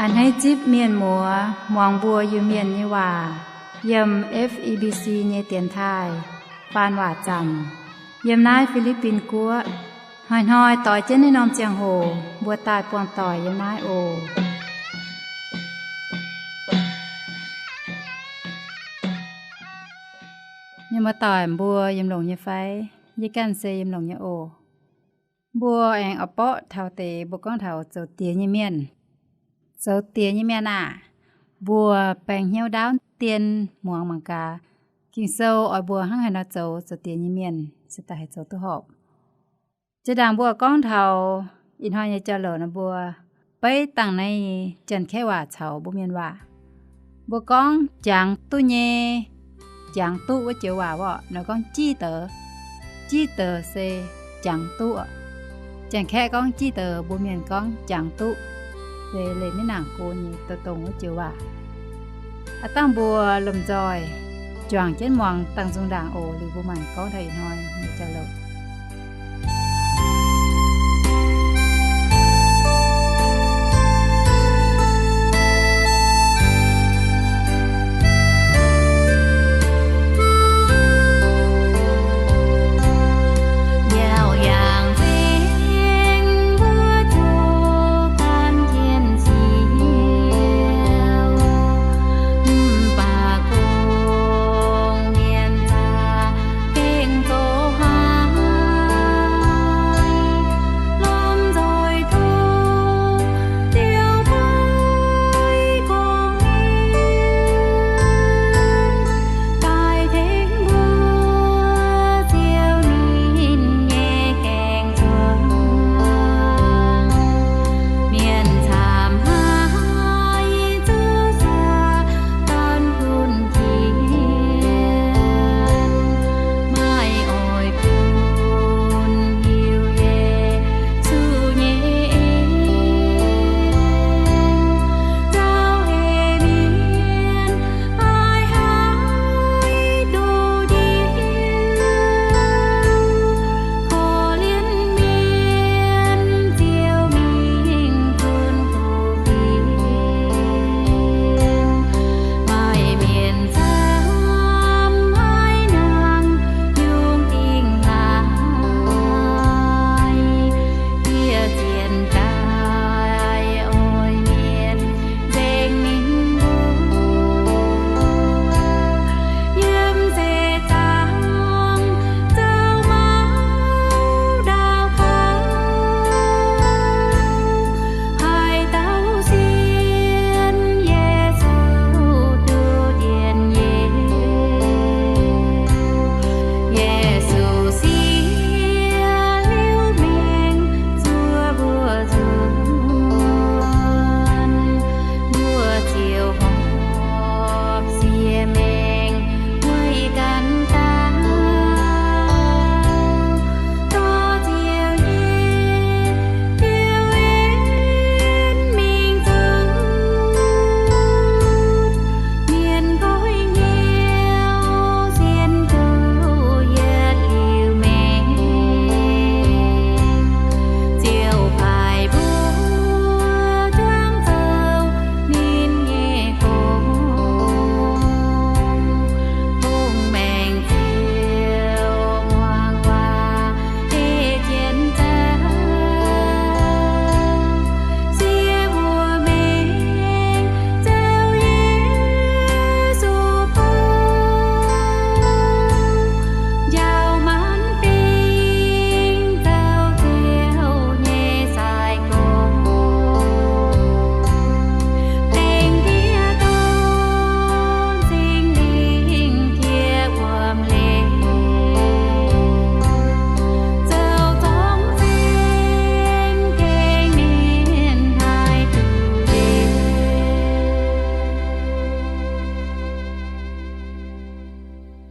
A'hneiv zipv mienh muoz muangx mbuo Iu-Mienh nyei waac yiem F E B C nyei dienx taaih faan waac zanc yiem naaiv Fi^li^bin Guoqv. Hnoi-hnoi doix jienv naaiv norm ziangh hoc mbuo daaih buangh doic yiem naaiv oc. Mienh muoz-doic mbuo yiem longx nyei fai? Yie ganh se yiem longx nyei oc. Mbuo aengx oix borqv taux deix mbuo gorngv taux zoux diex nyei mienh. Zoux diex nyei mienh aah, mbuo baeng hnyouv ndaauv dien muangx mangc gaax, Ging-Sou oix mbuo hnangv haaix nor zoux zoux diex nyei mienh, se daaih haih zoux duqv horpc. Jiex ndaangc mbuo gorngv taux ih hnoi nyei jauv-louc nor, mbuo beiv dangh naaiv Janx-Kaeqv waac caux mbuo Mienh waac. Mbuo gorngv jangx duqv nyei, jangx duqv wuov joux waac orqc, nor gorngv 积德, 积德 se jangx duqv. Janx-Kaeqv gorngv 积德, mbuo Mienh gorngv jangx duqv, se leih miv nangc go nyei dongh dongh wuov joux waac. Aav dangh mbuo lomh nzoih juangc jienv muangx dangh nzung ndaangc oc, liuz mbuo maanc gorngv taux ih hnoi nyei jauv-louc.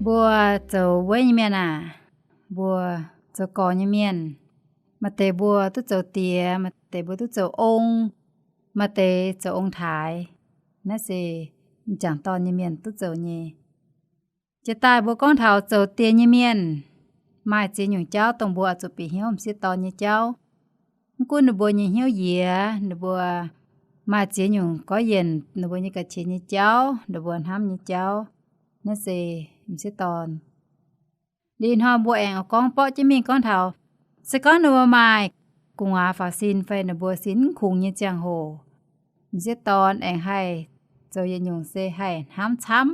Mbuo zoux weiv nyei mienh aah, mbuo zoux gorx nyei mienh, maaih deix mbuo duqv zoux diex, maaih deix mbuo duqv zoux ong, maaih deix zoux ong-taaix. Naaiv se m'jangc dorn nyei mienh duqv zoux nyei. Jiex daaih mbuo gorngv taux zoux diex nyei mienh, maaih ziex nyungc jauv dongh mbuo oix zuqc bieqc hnyouv m'sieqv dorn nyei jauv. Mv gunv ninh mbuo nyei hnyouv yiez, ninh mbuo maaih ziex nyungc gorqv-yienc ninh mbuo nyei ga'qiex nyei jauv, ninh mbuo hnamv nyei jauv. Naaiv se m'sieqv dorn. Liuz hnoi mbuo aengx gorngv borqv jienv mingh gorngv taux, se gorngv ninh mbuo maaih gu'nguaaz faaux sin fai ninh mbuo sin mv kungx nyei ziangh hoc, m'sieqv dorn aengx haih zoux yietc nyungc se haih hnamv camv.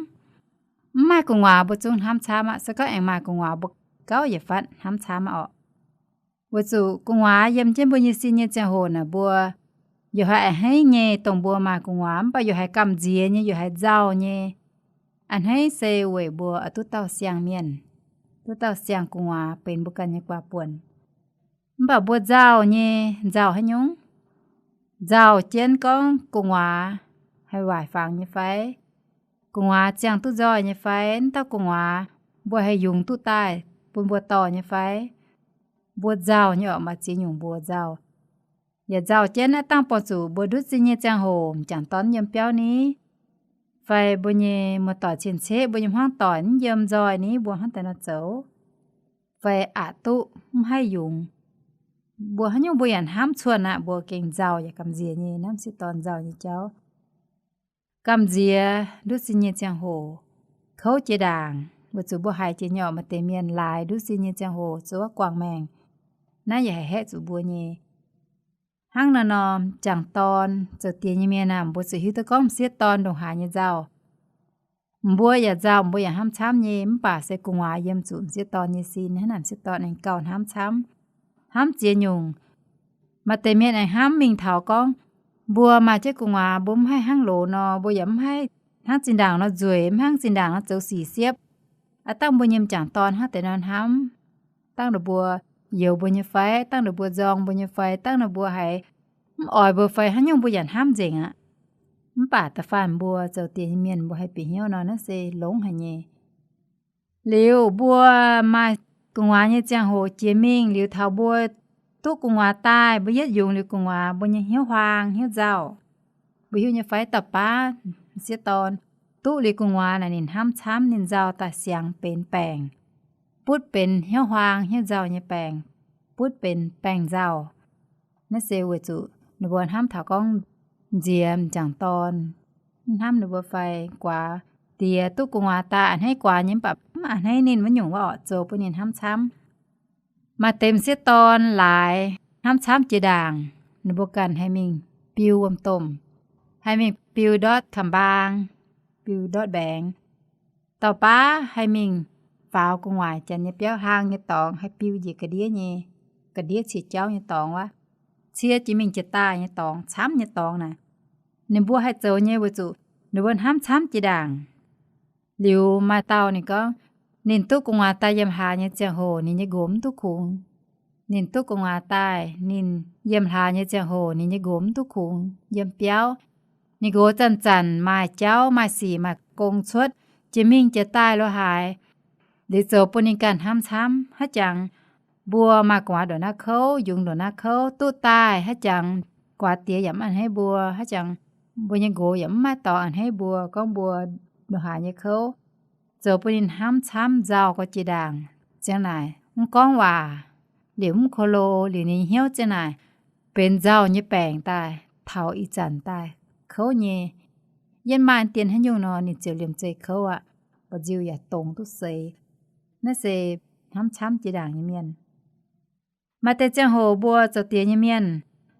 Mv maaih gu'nguaaz mbuo zungv hnamv camv aqv. Se gorngv aengx maaih gu'nguaaz mbuo gauh yietc fatv hnamv camv aqv orqc. Weic zuqc gu'nguaaz yiem jienv mbuo nyei sin nyei ziangh hoc naaic mbuo yaac haih a'hneiv nyei dongh mbuo maaih gu'nguaaz, mv baac yaac haih gamh nziex nyei, yaac haih nzauh nyei. A'hneiv se weic mbuo oix duqv dauh siang-mienh, duqv dauh siang gu'nguaaz benx mbuo ganh nyei guaax buonc. Mv baac mbuo nzauh nyei, nzauh haaix nyungc? Nzauh jienv gorngv gu'nguaaz haih waaic fangx nyei fai? Gu'nguaaz ziangh duqv nzoih nyei fai? Mv dauh gu'nguaaz mbuo haih yungz duqv daaih bun mbuo dorh nyei fai? Mbuo nzauh nyei orqc. Maaih ziex nyungc mbuo nzauh. Yaac nzauh jienv naaiv dangh buangh zuqc mbuo ndutv sin nyei ziangh hoc m'jangc dorn mv yiem biauv ni, fai mbuo nyei muoz-doic cien-ceqv, mbuo nyei hmuangv doic mv yiem nzoih ni, mbuo hnangv deix nor zoux, fai aqc duqv mv haih yungz. Mbuo haaix nyungc mbuo yaac hnamv cuotv aqv. Mbuo gengh nzauh yaac gamh nziex nyei. Naaiv m'sieqv dorn nzauh nyei jauv. Gamh nziex ndutv sin nyei ziangh hoc, kouv jiex ndaangc, weic zuqc mbuo haiz jiex nyei orqc, maaih deix mienh laaix ndutv sin nyei ziangh hoc zuov guangc maengc. Naaiv yaac haih haeqv zuqc mbuo nyei. Hnangv naaiv nor, m'jangc dorn zoux diex nyei mienh aah, mbuo zuqc hiuv duqv gorngv m'sieqv dorn ndongc haaix nyei nzauh. Mbuo yaac nzauh, mbuo yaac hnamv camv nyei, mv baac se gu'nguaaz yiem zuqc m'sieqv dorn nyei sin, hnangv naaic m'sieqv dorn aengx gauh hnamv camv, hnamv ziex nyungc. Maaih deix mienh aengx hnamv mingh taux gorngv, mbuo maaih jienv gu'nguaaz, mbuo mv haih hnangv loz nor, mbuo yaac mv haih hnangv zinh ndaangc nor nzueic, mv hnangv zinh ndaangc nor zoux sic siepv. Aav dangh mbuo nyei m'jangc dorn hnangv deix nor hnamv, dangh ninh mbuo youx mbuo nyei fai, dangh ninh mbuo nzorng mbuo nyei fai, dangh ninh mbuo haiz mv oix mbuo fai, haaix nyungc mbuo yaac hnamv nzengc aqv. Mv baac da'faanh mbuo zoux diex nyei mienh mbuo haih bieqc hnyouv nor, naaiv se longx haic nyei. Liuz mbuo maaih gu'nguaaz nyei ziangh hoc jiex mingh liuz taux mbuo duqv gu'nguaaz daaih, mbuo yietv yungz liuz gu'nguaaz, mbuo nyei hnyouv huaang hnyouv nzauh. Mbuo hiuv nyei fai, dauh baav m'sieqv dorn duqv liuz gu'nguaaz naaic ninh hnamv camv, ninh nzauh daaih siangx benx baengc, butv benx hnyouv huaang hnyouv nzauh nyei baengc, butv benx baengc nzauh. Naaiv se weic zuqc ninh mbuo hnamv taux gorngv nziex m'jangc dorn, mv hnamv ninh mbuo fai guaax diex duqv gu'nguaaz daaih a'hneiv guaax nyei, mv baac mv a'hneiv ninh wuov nyungc wuov orqc, zoux bun ninh hnamv camv. Maaih deix m'sieqv dorn laaix hnamv camv jiex ndaangc, ninh mbuo ganh haih mingh biu wuom-domh, haih mingh biu ndortv kamx-mbaang, biu ndortv mbaengx. Dauh baav haih mingh faaux gu'nguaaic janx nyei biauv, hlaang nyei dorngx, haih biu njiec ga'ndiev nyei, ga'ndiev cie jauv nyei dorngx wuov, cie jiex mingh jiex daaih nyei dorngx, camv nyei dorngx naaic. Ninh mbuo haih zoux nyei weic zuqc ninh mbuo hnamv camv jiex ndaangc. Liuz maaih dauh ninh gorngv, ninh duqv gu'nguaaz daaih yiem hlaax nyei ziangh hoc ninh nyei nqox mv duqv kungx. Ninh duqv gu'nguaaz daaih, ninh yiem hlaax nyei ziangh hoc ninh nyei nqox mv duqv kungx yiem biauv. Ninh nqox zanc-zanc maaih jauv maaih sic maaih gong cuotv, jiex mingh jiex daaih lo haaix. Liuz zoux bun ninh ganh hnamv camv, haaix jangx mbuo maaih gu'nguaaz ndongc naaiv kouv, yungz ndongc naaiv kouv duqv daaih, haaix jangx guaax diex yaac mv a'hneiv mbuo, haaix jangx mbuo nyei nqox yaac mv maaih dorngx a'hneiv mbuo gorngv mbuo ndongc haaix nyei kouv. Zoux bun ninh hnamv camv, nzauh gau jiex ndaangc, ziang naaic mv gorngv waac, liuz mv ko lo, liuz ninh hnyouv ziang naaic benx nzauh nyei baengc daaih, taux ih zanc daaih kouv nyei. Yiem maaih dien haaix nyungc nor ninh ziouc liemh zeih kouv aqv, mba'nziu yaac dongz duqv seix. Naaiv se hnamv camv jiex ndaangc nyei mienh. Maaih deix ziangh hoc mbuo zoux diex nyei mienh,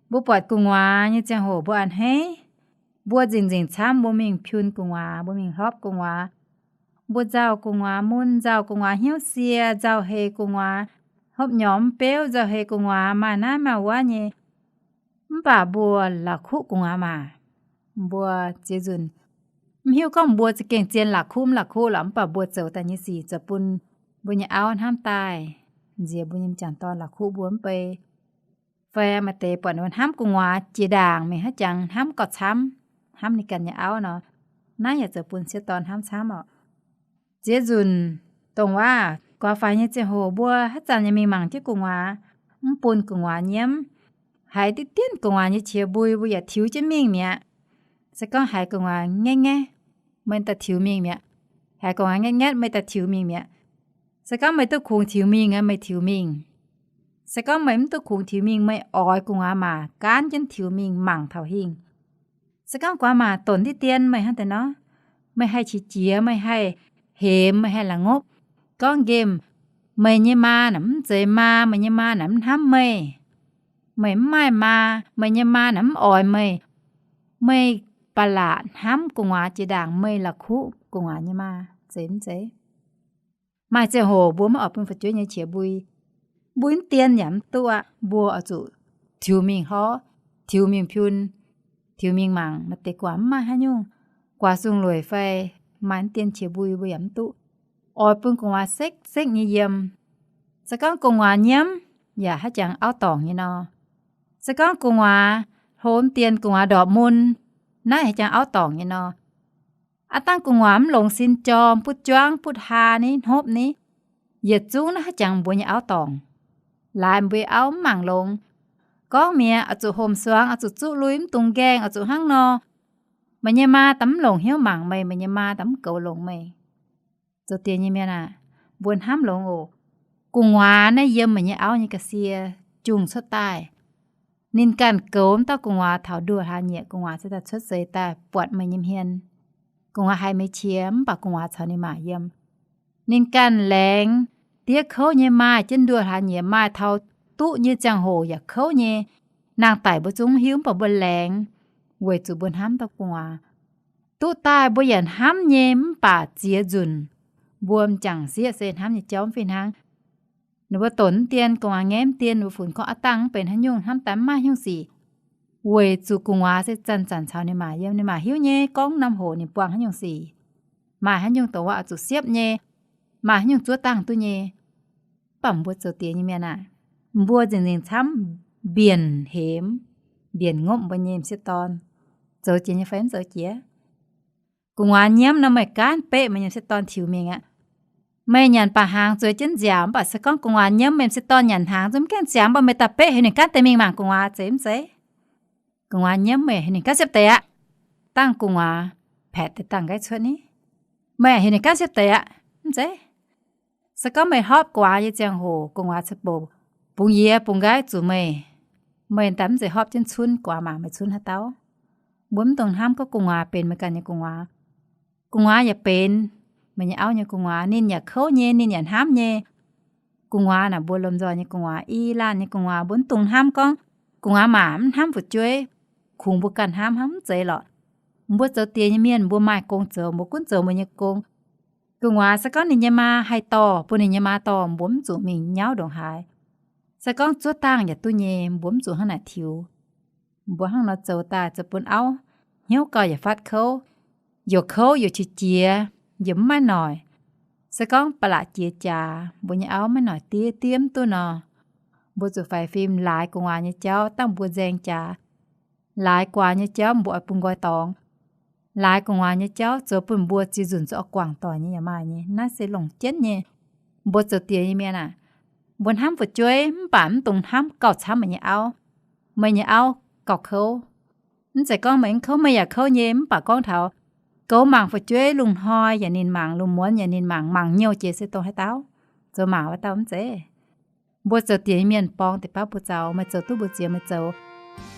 mbuo buatc gu'nguaaz nyei ziangh hoc mbuo a'hneiv. Mbuo nzengc-nzengc camv, mbuo mingh piun gu'nguaaz, mbuo mingh hlopv gu'nguaaz, mbuo nzauh gu'nguaaz mun, nzauh gu'nguaaz hnyouv sie, nzauh heix gu'nguaaz hopv nyormx beuv, nzauh heix gu'nguaaz maaih naaiv maaih wuov nyei. Mv baac mbuo la'kuqv gu'nguaaz maah! Mbuo ziex nzunc mv hiuv gorngv mbuo za'gengh zien la'kuqv mv la'kuqv lorqc, mv baac mbuo zoux daaih nyei sic zoux bun mbuo nyei auv hnamv daaih, nziex mbuo nyei m'jangc dorn la'kuqv mbuo mv bei. Fai maaih deix buatc ninh mbuo hnamv gu'nguaaz jiex ndaangc, mingh haaix jangx hnamv gauh camv, hnamv ninh ganh nyei auv nor, naaiv yaac zoux bun m'sieqv dorn hnamv camv orqc. Ziex nzunc dongh waac guaax faix nyei ziangh hoc mbuo haaix zanc yaac mingh mangc jienv gu'nguaaz, mv bun gu'nguaaz nyiemv. Haiz diqv dienv gu'nguaaz nyei qiex mbui mbuo yaac tiux jienv mingh mi'aqv. Se gorngv haiz gu'nguaaz ngaeqv ngaeqv, meih daaih tiux mingh mi'aqv. Haiz gu'nguaaz ngaeqv ngaeqv, meih daaih tiux mingh mi'aqv. Se gorngv meih duqv kungx tiux mingh aqv, meih tiux mingh. Se gorngv meih mv duqv kungx tiux mingh, meih oix gu'nguaaz maah, gaanv jienv tiux mingh mangc taux hingh. Se gorngv gu'nguaaz maac donc ndiev dien meih hnangv deix nor, meih haih qiex jiez, meih haih hemx, meih haih la'ngopv, gorngv nqemh, meih nyei maa naaic mv zeiz maa, meih nyei maa naaic mv hnamv meih, meih mv maaih maa, meih nyei maa naaic mv oix meih, meih ba'laqc hnamv gu'nguaaz jiex ndaangc meih la'kuqv gu'nguaaz nyei maa, zeiz mv zeiz? Maaih ziangh hoc mbuo maiv oix bun fu'jueiv nyei qiex mbui. Mbui mv dien yaac mv duqv aqv. Mbuo oix zuqc tiux mingh hlorv, tiux mingh piun, tiux mingh mangc, maaih deix gu'nguaaz mv maaih haaix nyungc guaax sung lueic fai maaih mv dien qiex mbui, mbuo yaac mv duqv. Oix bun gu'nguaaz sekv-sekv nyei yiem. Se gorngv gu'nguaaz nyiemv yaac haaix jangx auv dorngc nyei nor. Se gorngv gu'nguaaz hlo mv dien, gu'nguaaz ndorpc mun, naaiv haaix jangx auv dorngc nyei nor. Aav dangh gu'nguaaz mv longx sin jorm, butv juangv butv haa ni, hnopv ni, yietc zungv naaiv haaix jangx mbuo nyei auv dorngc. Laaix mbuo auv mv mangc longx. Gorngv mi'aqv, oix zuqc homc suangx, oix zuqc zuqv lui, mv dungx nqaengh, oix zuqc hnangv nor. Meih nyei maa daaih mv longc hnyouv mangc meih, meih nyei maa daaih mv goux longx meih. Zoux diex nyei mienh aah, mbuo hnamv longx oc. Gu'nguaaz naaiv yiem meih nyei auv nyei ga'sie jungh cuotv daaih. Ninh ganh goux mv dauh gu'nguaaz taux nduoh hlaax nyieqc, gu'nguaaz se daaih cuotv seix daaih buatc meih nyei hmien. Gu'nguaaz haiz meih qiex mv baac gu'nguaaz caux ninh maac yiem. Ninh ganh laengz diev kouv nyei maaih jienv nduoh hlaax nyieqc, maaih taux duqv nyei ziangh hoc yaac kouv nyei. Nangh daic mbuo zungv mv hiuv, mv baac mbuo laengz, weic zuqc mbuo hnamv dauh gu'nguaaz. Duqv daaih mbuo yaac hnamv nyei, mv baac ziex nzunc mbuo m'jangc sieqv se hnamv nyei jauv mv fih hnangv. Ninh mbuo donc mv dien, gu'nguaaz ngaeqv mv dien, mbuo funx gorngv aav dangh mv benx haaix nyungc, hnamv daaih mv maaih haaix nyungc sic. Weic zuqc gu'nguaaz se zanc-zanc caux ninh maac yiem, ninh maac hiuv nyei gorngv norm hoc ninh buangh haaix nyungc sic, maaih haaix nyungc dongh wuov oix zuqc siepv nyei, maaih haaix nyungc zuov dangh duqv nyei. Mv baac mbuo zoux diex nyei mienh aah, mbuo nzengc-nzengc camv mbienc hemx, mbienc ngopv mbuo nyei m'sieqv dorn. Zoux jiex nyei fai mv zoux jiex? Gu'nguaaz nyiemv nor meih gaanv beqv meih nyei m'sieqv dorn tiux mingh aqv. Meih nyanc baac hnaangx zueiz jienv nziaauc, mv baac se gorngv gu'nguaaz nyiemv, meih m'sieqv dorn nyanc hnaangx zueiz mv gaengh ziangx, mv baac meih daaih beqv heuc ninh gaanv deix mingh mangc gu'nguaaz, zeiz mv zeiz? Gu'nguaaz nyiemv, meih heuc ninh gaanv siepv deix aqv. Dangh gu'nguaaz paetc deix dangh nqaiv cuotv ni, meih heuc ninh gaanv siepv deix aqv, mv zeiz? Se gorngv meih hopv gu'nguaaz nyei ziangh hoc, gu'nguaaz ceix bouc bungx yie bungx nqaiv zuqc meih, meih daaih mv zeiz hopv jienv cunv gu'nguaaz mangc meih cunv haaix dauh. Mbuo mv dungx hnamv gorngv gu'nguaaz benx meih ganh nyei gu'nguaaz. Gu'nguaaz yaac benx meih nyei auv nyei gu'nguaaz. Ninh yaac kouv nyei, ninh yaac hnamv nyei. Gu'nguaaz naaic mbuo lomh nzoih nyei gu'nguaaz, i laanh nyei gu'nguaaz, mbuo mv dungx hnamv gorngv gu'nguaaz maac mv hnamv fu'jueiv, kungx mbuo ganh hnamv hnangv, mv zeiz lorqc. Mbuo zoux diex nyei mienh mbuo maaih gong zoux, mbuo gunv zoux mbuo nyei gong. Gu'nguaaz se gorngv ninh nyei maa haih dorh, bun ninh nyei maa dorh, mbuo mv zuqc mingh nyauv ndongc haaix. Se gorngv zuov dangh yaac duqv nyei, mbuo mv zuqc hnangv naaic tiux. Mbuo hnangv nor zoux daaih zoux bun auv hnyouv gauh yaac fatv kouv, youc kouv youc qiex jiez, youc mv maaih noic. Se gorngv ba'laqc jiex jaax, mbuo nyei auv maiv noic diev, diev mv duqv nor, mbuo zuqc faix fim laaix gu'nguaaz nyei jauv dangh mbuo nzaeng jaax. Laaix gu'nguaaz nyei jauv mbuo oix bun nqoi dorngx. Laaix gu'nguaaz nyei jauv zoux bun mbuo ziex nzunc zoux oix guangc doic nyei yaac maaih nyei. Naaiv se longc jienv nyei. Mbuo zoux diex nyei mienh aah, mbuo hnamv fu'jueiv mv baac mv dungx hnamv gauh camv meih nyei auv. Meih nyei auv gauh kouv. Mv zeiz gorngv meih mv kouv, meih yaac kouv nyei, mv baac gorngv taux goux mangc fu'jueiv, lungh hnoi yaac ninh mangc, lungh muonz yaac ninh mangc, mangc nyouh jiex se dongh haaix dauh? Zoux maac wuov dauh mv zeiz. Mbuo zoux diex nyei mienh borngz deix baav mbuo zaux, meih zoux duqv mbuox ziex meih zoux.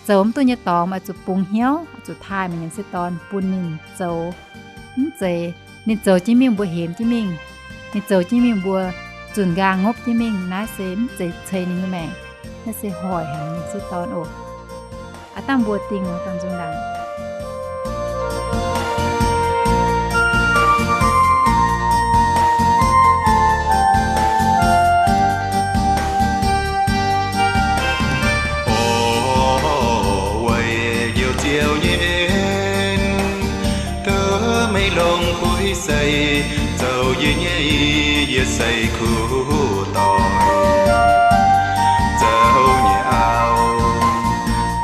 Zoux mv duqv nyei dorngx meih zuqc bungx hnyouv, zuqc taaih meih nyei m'sieqv dorn bun ninh zoux. Mv zeiz ninh zoux jienv mingh mbuo hemx jienv mingh. Ninh zoux jienv mingh mbuo zunc nqaang ngopv jienv mingh, naaiv se mv zeiz ceix ninh nyei maengc. Naaiv se hoic haic ninh m'sieqv dorn oc. Aav dangh mbuo dingh muoz-doic nzung ndaangc. Weic njoux Ziouv nyei en, duqv meih longx kuv sei, zoux yie nyei, yie sei kuv doic. Zoux nyei auv,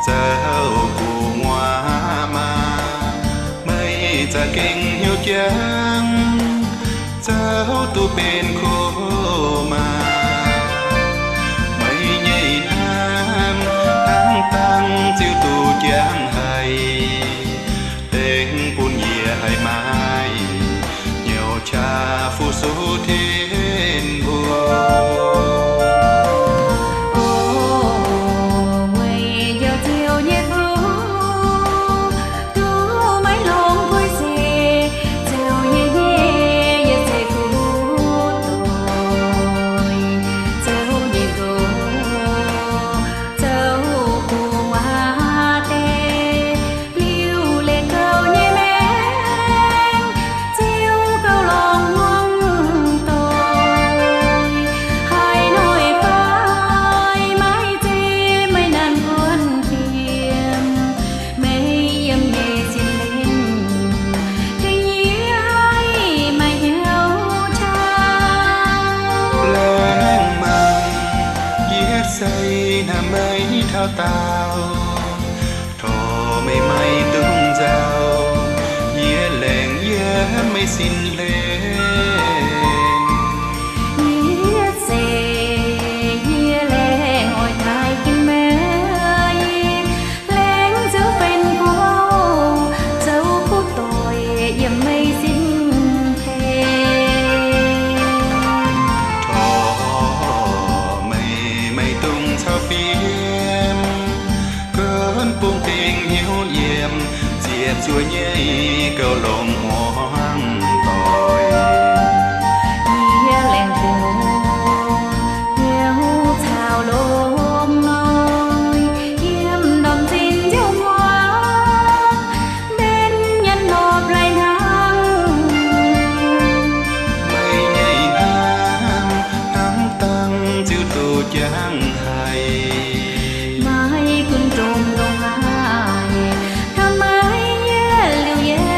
zoux gu'nguaaz maa, meih za'gengh hnyouv jangx, zoux duqv benx kuv maa. Meih nyei hnamv hnangv dangh ziouc duqv jangx haic, dengx bun yie haih maaih hnyouv qaqv fu-sux Tin-Hungh. O, weic njoux Ziouv nyei fuqv, duqv Taux, tov meih maiv dungx nzauh, yie laengz yiem meih sin hlen. Yie zeiz, yie laengz oix taaih jienv meih, laengz zoux benx guv, zoux kuv doic yiem meih sin hlen. Tov meih maiv dungx caux fim, gunv bung dingc hnyouv yiem, ziec zuoqv nyei gauh longx muangx doic. Yie laengz dingc hnyouv caux longx noic, yiem ndorm zinh nziouv hmuangx, mbenc nyanc nor blaiv hnangv. Meih nyei hnamv, hnamv dangh ziouc duqv jangx haic. Maiv gunv ndongc haaix, hnamv meih yie liuz yie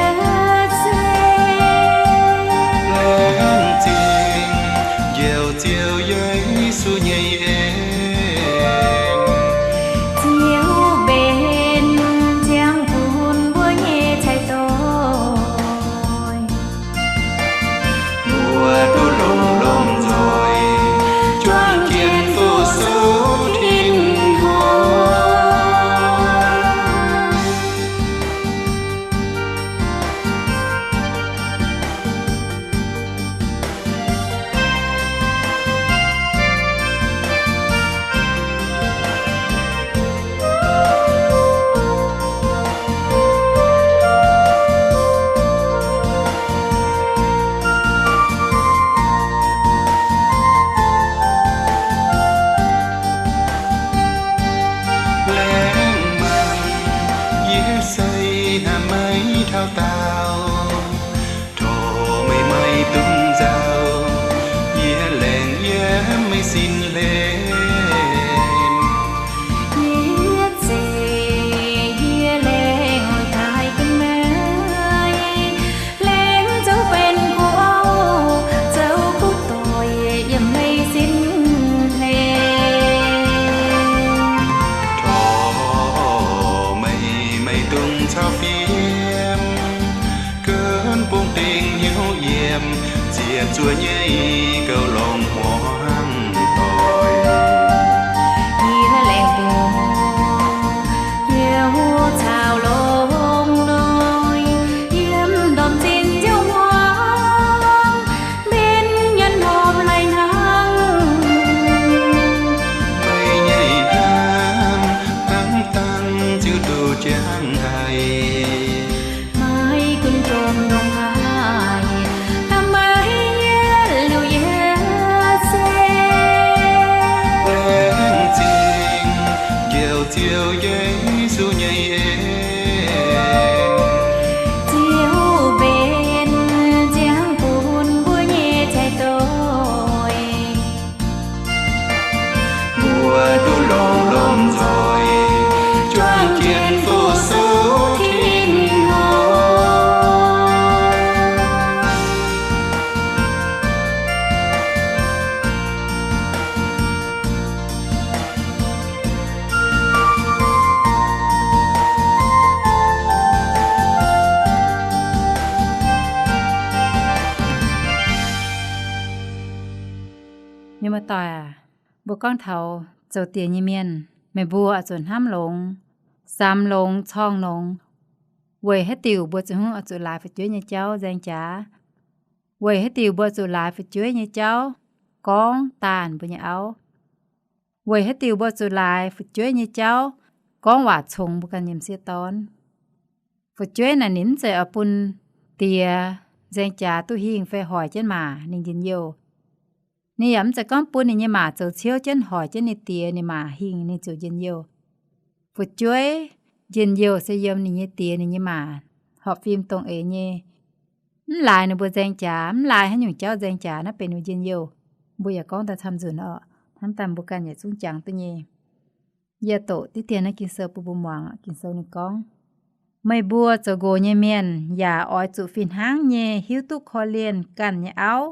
zeiz. Laengz zingh njoux Ziouv Yesu nyei en, ziouc benx ziangh bun mbuo nyei cai doic. Mbuo duqv longx lomh nzoih, juangc jienv fu-sux Tin-Hungh. Laengz mangc yie se hnamv meih taux daauh. Tov meih maiv dungx nzauh, yie laengz yiem meih sin hlen. Yie zeiz, yie laengz oix taaih jienv meih, laengz zoux benx guv, zoux kuv doic yiem meih sin hlen. Tov meih maiv dungx caux fim, gunv bung dingc hnyouv yiem, ziec zuoqv nyei gauh longx muangx doic. Yie laengz dingc hnyouv caux longx noic, yiem ndorm zinh nziouv hmuangx, mbenc nyanc nor blaiv hnangv. Meih nyei hnamv, hnamv dangh ziouc duqv jangx haic. Maiv gunv ndongc haaix, hnamv meih yie liuz yie zeiz. Laengz zingh njoux Ziouv Yesu nyei en, ziouc benx ziangh bun mbuo nyei cai doic. Mbuo duqv longx lomh nzoih, juangc jienv fu-sux Tin-Hungh. Mienh muoz-doic aac, mbuo gorngv taux zoux diex nyei mienh, meih mbuo oix zuqc hnamv longx, samx longx, corng longx, weic haaix diuc mbuo ziouc hungv oix zuqc laaix fu'jueiv nyei jauv nzaeng jaax? Weic haaix diuc mbuo zuqc laaix fu'jueiv nyei jauv gorngv daanh mbuo nyei auv? Weic haaix diuc mbuo zuqc laaix fu'jueiv nyei jauv gorngv waac congx mbuo ganh nyei m'sieqv dorn? Fu'jueiv naaic ninh mv zeiz oix bun diex nzaeng jaax duqv hingh fai hoic jienv maac ninh njien-youh. Ninh yaac mv zeiz gorngv bun ninh nyei maac zoux ciouv jienv hoic jienv ninh diex ninh maac hingh ninh ziouc njien-youh. Fu'jueiv njien-youh se yiem ninh nyei diex ninh nyei maac horpc fim dongh eix nyei. Mv laaix ninh mbuo nzaeng jaax, mv laaix haaix nyungc jauv nzaeng jaax naaiv benx ninh mbuo njien-youh. Mbuo yaac gorngv daaih camv nzunc oc. Hnamv daaih mbuo ganh yaac zungv jangx duqv nyei. Yie doqc diqv dien naaiv Ging-Sou bun mbuo muangx. Ging-Sou ninh gorngv, meih mbuo zoux nqox nyei mienh yaac oix zuqc fih hnangv nyei hiuv duqv korv-lienh ganh nyei auv,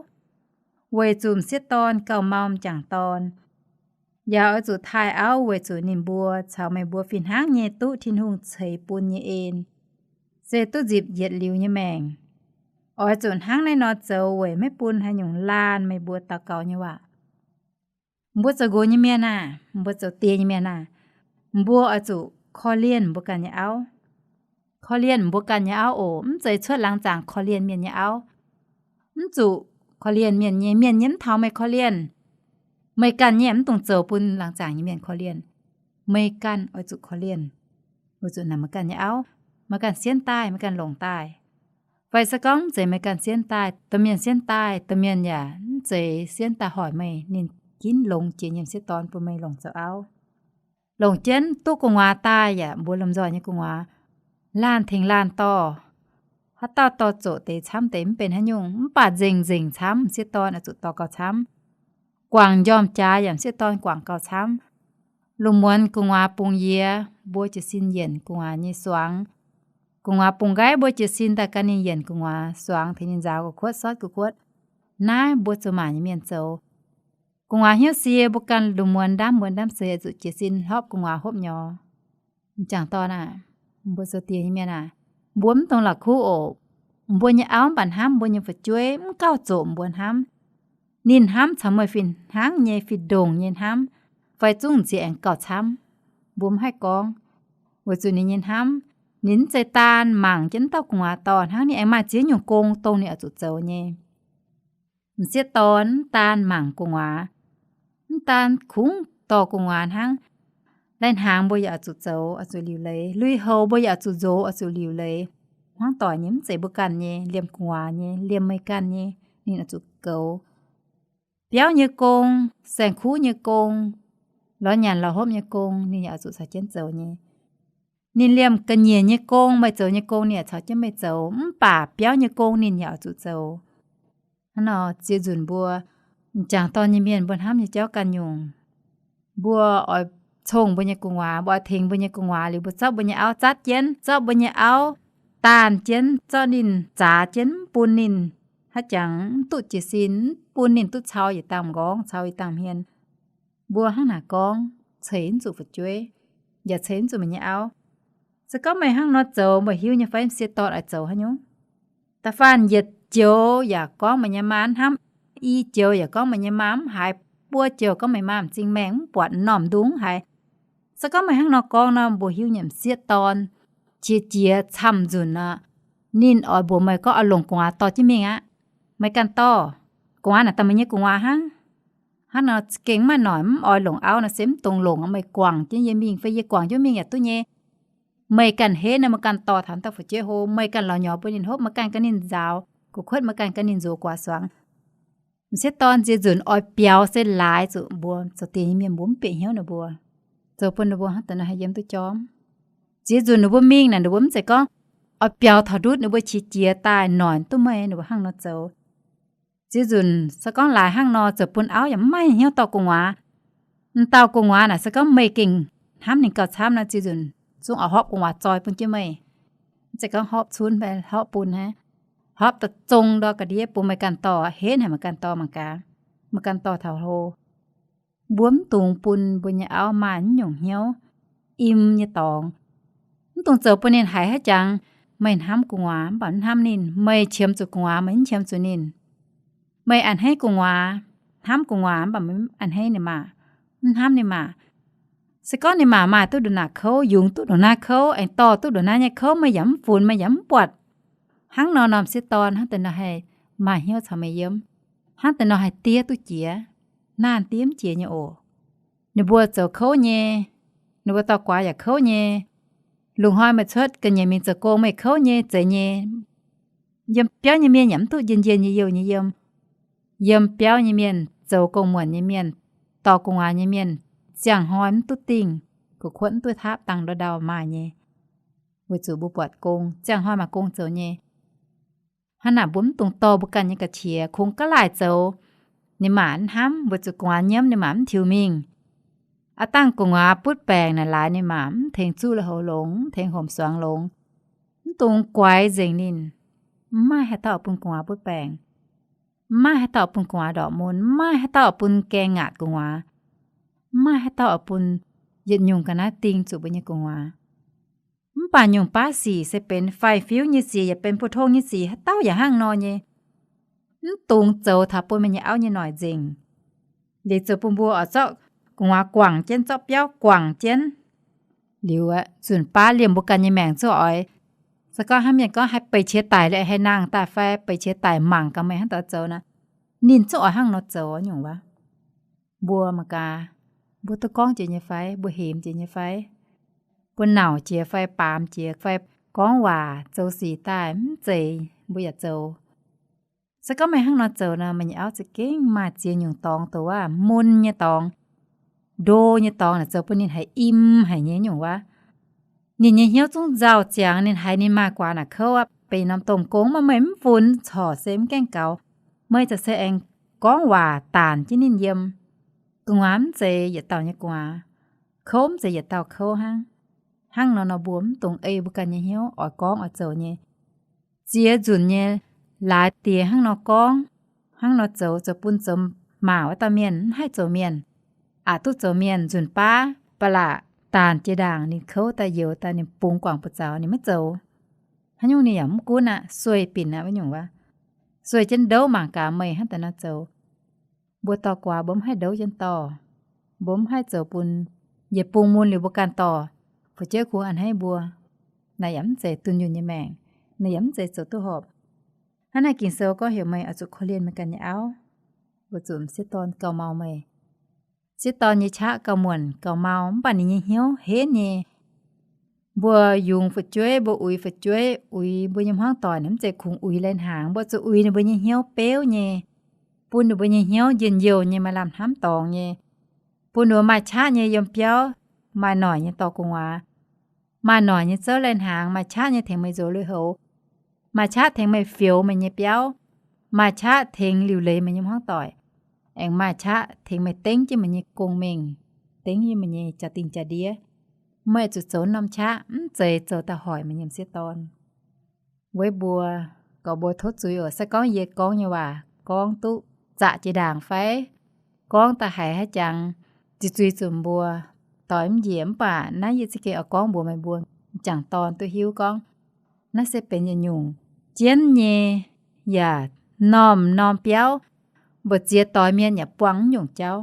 weic zuqc m'sieqv dorn gauh mau m'jangc dorn. Yaac oix zuqc taaih auv weic zuqc ninh mbuo caux meih mbuo fih hnangv nyei duqv Tin-Hungh ceix bun nyei en, se duqv nzipc yietc liuz nyei maengc. Oix zuqc hnangv naaiv nor zoux weic maiv bun haaix nyungc laanh meih mbuo daux gaux nyei waac. Mbuo zoux nqox nyei mienh aah, mbuo zoux die nyei mienh aah, mbuo oix zuqc korv-lienh mbuo ganh nyei auv. Korv-lienh mbuo ganh nyei auv oc. Mv zeiz cuotv laangz zaangc korv-lienh mienh nyei auv. Mv zuqc korv-lienh mienh nyei, mienh nyei mv taux meih korv-lienh. Meih ganh nyei mv dungx zoux bun laangz zaangc nyei mienh korv-lienh. Meih ganh oix zuqc korv-lienh, weic zuqc naaic meih ganh nyei auv, meih ganh sienv daaih, meih ganh longc daaih. Fai se gorngv mv zeiz meih ganh sienv daaih, domh mienh sienv daaih, domh mienh yaac mv zeiz sienv daaih hoic meih, ninh ginv longx jiex nyei m'sieqv dorn bun meih longc zoux auv. Longc jienv duqv gu'nguaaz daaih yaac mbuox lomh nzoih nyei gu'nguaaz, laanh tengx laanh dorh. Haaix dauh dorh zoqc deix camv deix mv benx haaix nyungc, mv baac nzengc nzengc camv m'sieqv dorn oix zuqc dorh gauh camv. Guangc m'njormh jaax yaac m'sieqv dorn guangc gauh camv. Lungh muonz gu'nguaaz bungx yie, mbuo jiez sin yienc gu'nguaaz nyei suangx. Gu'nguaaz bungx nqaiv, mbuo jiez sin daaih gan ninh yienc gu'nguaaz suangx, tengx ninh nzaaux gu'kuotv sortv gu'kuotv. Naaiv mbuo zoux maac nyei mienh zoux. Gu'nguaaz hnyouv sie, mbuo ganh lungh muonz ndaamv muonz ndaamv seix zuqc jiez sin hlopv gu'nguaaz hopv nyorx. M'jangc dorn aah, mbuo zoux die nyei mienh aah, mbuo mv dungx la'kuqv oc. Mbuo nyei auv mv baac hnamv mbuo nyei fu'jueiv, mv gauh zoqc mbuo hnamv. Ninh hnamv caux meih fih hnangv nyei, fih ndongc nyei hnamv, fai zungv ziex aengx gauh camv. Mbuo mv haih gorngv, weic zuqc ninh nyei hnamv, ninh mv zeiz daan mangc jienv dauh gu'nguaaz dorh hnangv, ninh aengx maaih ziex nyungc gong dongh ninh oix zuqc zoux nyei. M'sieqv dorn mv daan mangc gu'nguaaz, mv daan kungx dorh gu'nguaaz hnangv. Lai-hnaangx mbuo yaac oix zuqc zoux, oix zuqc liuc leiz. Lui-houx mbuo yaac oix zuqc nzox, oix zuqc liuc leiz. Hmuangv doic nyei mv zeiz mbuo ganh nyei, liemh gu'nguaaz nyei, liemh meih ganh nyei, ninh oix zuqc goux. Biauv nyei gong, saeng-kuv nyei gong, lorz nyanc lorz hopv nyei gong, ninh yaac oix zuqc caux jienv zoux nyei. Ninh liemh ga'nyiec nyei gong, meih zoux nyei gong, ninh yaac caux jienv meih zoux. Mv baac biauv nyei gong ninh yaac oix zuqc zoux. Hnangv nor ziex nzunc mbuo m'jangc dorn nyei mienh mbuo hnamv nyei jauv ganh nyungc. Mbuo oix congh mbuo nyei gu'nguaaz, mbuo oix tengx mbuo nyei gu'nguaaz liuz, mbuo zorqv mbuo nyei auv zatv jienv, zorqv mbuo nyei auv daanh jienv, zorqv ninh zaax jienv, mv bun ninh haaix jangx mv duqv jiez sin, mv bun ninh duqv cau yietc dangh m'nqorngv, cau yietc dangh hmien. Mbuo hnangv naaic gorngv ceix mv zuqc fu'jueiv, yaac ceix mv zuqc meih nyei auv. Se gorngv meih hnangv nor zoux, meih hiuv nyei fai m'sieqv dorn oix zoux haaix nyungc? Da'faanh yietc joux yaac gorngv meih nyei maa mv hnamv, i joux yaac gorngv meih nyei maa mv haiz, buo joux gorngv meih maa m'zing maengh mv buatc, m'normh ndung mv haiz. Se gorngv meih hnangv nor gorngv nor, mbuo hiuv nyei m'sieqv dorn qiex jiez camv nzunc nor, ninh oix mbuox meih gorngv oix longc gu'nguaaz dorh jienv mingh aqv. Meih ganh dorh. Gu'nguaaz naaic daaih meih nyei gu'nguaaz hnangv. Hnangv nor gengh mv maaih noic mv oix longc auv nor se mv dungx longc, meih guangc jienv yie mingh fai yie guangc jienv mingh yaac duqv nyei. Meih ganh henv nor, meih ganh dorh taux dauh fu'jueiv hlo, meih ganh lorz nyorx bun ninh hopv, meih ganh gan ninh nzaaux gu'kuotv, meih ganh gan ninh nzox guaax suangx. M'sieqv dorn ziex nzunc oix biaux se laaix zuqc mbuo zoux diex nyei mienh mbuo mv bieqc hnyouv ninh mbuo, zoux bun ninh mbuo hnangv deix nor haih yiem duqv jorm. Ziex nzunc ninh mbuo mingh naaic, ninh mbuo mv zeiz gorngv oix biaux taux ndutv, ninh mbuo qiex jiez daaih noic duqv meih, ninh mbuo hnangv nor zoux. Ziex nzunc se gorngv laaix hnangv nor zoux bun auv yaac mv maaih hnyouv dorh gu'nguaaz. M'dauh gu'nguaaz naaic se gorngv meih gengh hnamv ninh gauh camv nor, ziex nzunc zungv oix hopv gu'nguaaz zoi bun jienv meih. Mv zeiz gorngv hopv cunv fai hopv bun hnangv. Hopv daaih zong ndau ga'ndiev bun meih ganh dorh, henv haic meih ganh dorh mangc gaax, meih ganh dorh taux hlo. Mbuo mv dungx bun mbuo nyei auv maaih mv nyungc hnyouv, im nyei dorngx. Mv dungx zoux bun ninh haiz haaix jangx meih hnamv gu'nguaaz mv baac mv hnamv ninh, meih qiemx zuqc gu'nguaaz meih mv qiemx zuqc ninh. Meih a'hneiv gu'nguaaz, hnamv gu'nguaaz mv baac meih mv a'hneiv ninh maah, mv hnamv ninh maah. Se gorngv ninh maah maaih duqv ndongc naaic kouv, yungz duqv ndongc naaiv kouv, aengx dorh duqv ndongc naaiv nyei kouv, meih yaac mv funx, meih yaac mv buatc. Hnangv nor norm m'sieqv dorn hnangv deix nor haih maaih hnyouv caux meih yiem, hnangv deix nor haih diev duqv jiex. Naanh diev mv jiex nyei oc. Ninh mbuo zoux kouv nyei, ninh mbuo dorh guaax yaac kouv nyei. Lungh hnoi meih cuotv ga'nyiec mingh zoux gong meih kouv nyei, zeiz nyei. Yiem biauv nyei mienh yaac mv duqv njien-njien nyei youh nyei yiem. Yiem biauv nyei mienh, zoux gong-muonc nyei mienh, dorh gu'nguaaz nyei mienh, ziangh hnoi mv duqv dingh, gu'kuotv mv duqv taapv dangh ndau ndau maaih nyei. Weic zuqc mbuo buatc gong, ziangh hnoi maaih gong zoux nyei. Hnangv naaic mbuo mv dungx dorh mbuo ganh nyei ga'qiex kungx ga'laaic zoux. Ninh maah mv hnamv, weic zuqc gu'nguaaz nyiemv ninh maah mv tiux mingh. Aav dangh gu'nguaaz butv baengc naaic laaix ninh maah mv tengx zuqv lui-houx longx, mv tengx homc suangx longx. Mv dungx guaix nzengc ninh. Mv maaih haaix dauh bun gu'nguaaz butv baengc. Mv maaih haaix dauh bun gu'nguaaz ndorqc mun, mv maaih haaix dauh bun gaeng ngaatc gu'nguaaz. Mv maaih haaix dauh oix bun yietc nyungc ga'naaiv ding zuqc mbuo nyei gu'nguaaz. Mv baac nyungc baav sic se benx faix-fiuv nyei sic, yaac benx bu tong nyei sic, haaix dauh yaac hnangv nor nyei. Mv dungx zoux taux bun meih nyei auv nyei noic nzengc. Liuz zoux bun mbuo oix zorqv gu'nguaaz guangc jienv, zorqv biauv guangc jienv. Liuz aeqv, nzunc baav liemh mbuo ganh nyei maengc zungv oix, se gorngv hnangv mienh gorngv haih beic qiex daic liuz haih nangh daaih fai beic qiex daic mangc gaax meih hnangv doix zoux nor, ninh zungv oix hnangv nor zoux nyungc wuov. Mbuo mangc gaax, mbuo duqv gorngv jiex nyei fai? Mbuo hemx jiex nyei fai? Mbuo nauc jiex fai baamz jiex fai gorngv waac zoux sic daaih mv zeiz mbuo yaac zoux. Se gorngv meih hnangv nor zoux nor, meih nyei auv za'gengh maaih ziex nyungc dorngx doqc wuov, mun nyei dorngx, ndo nyei dorngx naaic zoux bun ninh haiz im haic nyei nyungc wuov. Ninh nyei hnyouv zungv nzauh ziangx, ninh haiz ninh maaih guaax naaic kouv aqv, benx norm domh gong, mv baac meih mv funx corc se mv gaengh gaux. Meih za'gengh se aengx gorngv waac daanc jienv ninh yiem. Gu'nguaaz mv zeiz yietc dauh nyei gu'nguaaz, kouv mv zeiz yietc dauh kouv hnangv. Hnangv nor nor mbuo mv dungx ei mbuo ganh nyei hnyouv oix gorngv oix zoux nyei. Ziex nzunc nyei laaix diex hnangv nor gorngv, hnangv nor zoux, zoux bun zoux maac wuov dauh mienh mv haih zoux mienh. Aqc duqv zoux mienh nzunc baav ba'laqc daanc jiex ndaangc, ninh kouv daaih youx daaih, ninh bungx guangc buoz zaux, ninh maiv zoux. Haaix nyungc ninh yaac mv gunv aqv, sueih binc aqv wuov nyungc wuov. Sueih jienv ndouv mangc gaax meih hnangv daaih nor zoux. Mbuo dorh guaax mbuo mv haih ndouv jienv dorh. Mbuo mv haih zoux bun yietc bung mun liuz mbuo ganh dorh, fu'jueiv kungx a'hneiv mbuo. Naaiv yaac mv zeiz dunh yunh nyei maengc. Naaiv yaac mv zeiz zoux duqv horpc. Hnangv naaiv Ging-Sou gorngv heuc meih oix zuqc korv-lienh meih ganh nyei auv, weic zuqc m'sieqv dorn gauh mau meih. Sieqv dorn nyei qaqv gauh muonc gauh mau, mv baac ninh nyei hnyouv henv nyei. Mbuo yungz fu'jueiv, mbuo uix fu'jueiv, uix mbuo nyei hmuangv doic, mv zeiz kungx uix lai-hnaangx. Mbuo zuqc uix ninh mbuo nyei hnyouv beuv nyei, bun ninh mbuo nyei hnyouv njien-youh nyei, maaih lamh hnamv dorngx nyei, bun ninh mbuo maaih qaqv nyei yiem biauv, maaih noic nyei dorh gu'nguaaz, maaih noic nyei zouv lai-hnaangx, maaih qaqv nyei tengx meih nzox lui-houx, maaih qaqv tengx meih fioux meih nyei biauv, maaih qaqv tengx liuc leiz meih nyei hmuangv doic, aengx maaih qaqv tengx meih dengv jienv meih nyei gong-mengh, dengv jienv meih nyei jaa-dingh jaa-ndiev. Meih zuqc zoux norm qaqv, mv zeiz zoux daaih hoic meih nyei m'sieqv dorn. Weic mbuo, gorqv mbuo tov zuiz oc. Se gorngv yie gorngv nyei waac gorngv duqv zaqc jiex ndaangc fai gorngv daaih haiz haaix jangx zuiz-zuiz zuqc mbuo doix mv njiec, mv baac naaiv yie za'gengh oix gorngv mbuox meih mbuo m'jangc dorn duqv hiuv gorngv, naaiv se benx yietc nyungc jienv nyei yaac m'normh m'norm biauv, mbu'ziex doix mienh yaac buangh mv nyungc jauv.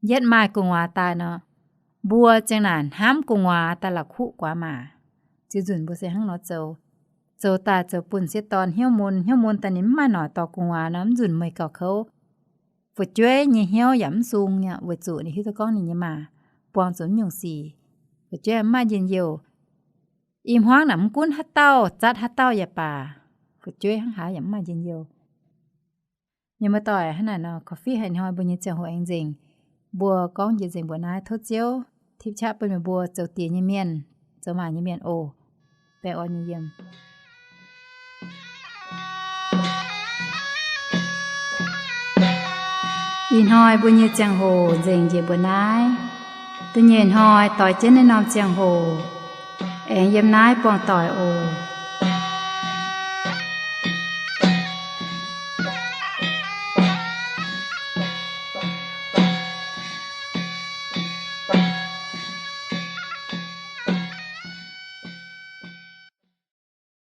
Yietv maaih gu'nguaaz daaih nor, mbuo ziang naaic hnamv gu'nguaaz daaih la'kuqv guaax maac. Ziex nzunc mbuo se hnangv nor zoux. Zoux daaih zoux bun m'sieqv dorn hnyouv mun, hnyouv mun daaih ninh mv maaih noic dorh gu'nguaaz nor, mv nzunc meih gauh kouv. Fu'jueiv nyei hnyouv yaac mv sung nyei, weic zuqc ninh hiuv duqv gorngv ninh nyei maa buangh zuqc mv nyungc sic. Fu'jueiv mv maaih njien-youh. I hmuangv naaic mv gunv haaix dauh, zatv haaix dauh yaac baac, fu'jueiv hnangv haaix yaac mv maaih njien-youh. Mienh muoz-doic, hnangv naaic nor, korv-fiqv haic hnoi mbuo nyei ziangh hoc aengx nzengc. Mbuo gorngv njiec nzengc mbuoqc naaiv. Tov Ziouv tipv qaqv bun meih mbuo zoux diex nyei mienh, zoux maac nyei mienh oc. Baengh orn nyei yiem. Ih hnoi mbuo nyei ziangh hoc nzengc njiec mbuoqc naaiv. Da'nyeic hnoi doix jienv naaiv norm ziangh hoc aengx yiem naaiv buangh doic oc.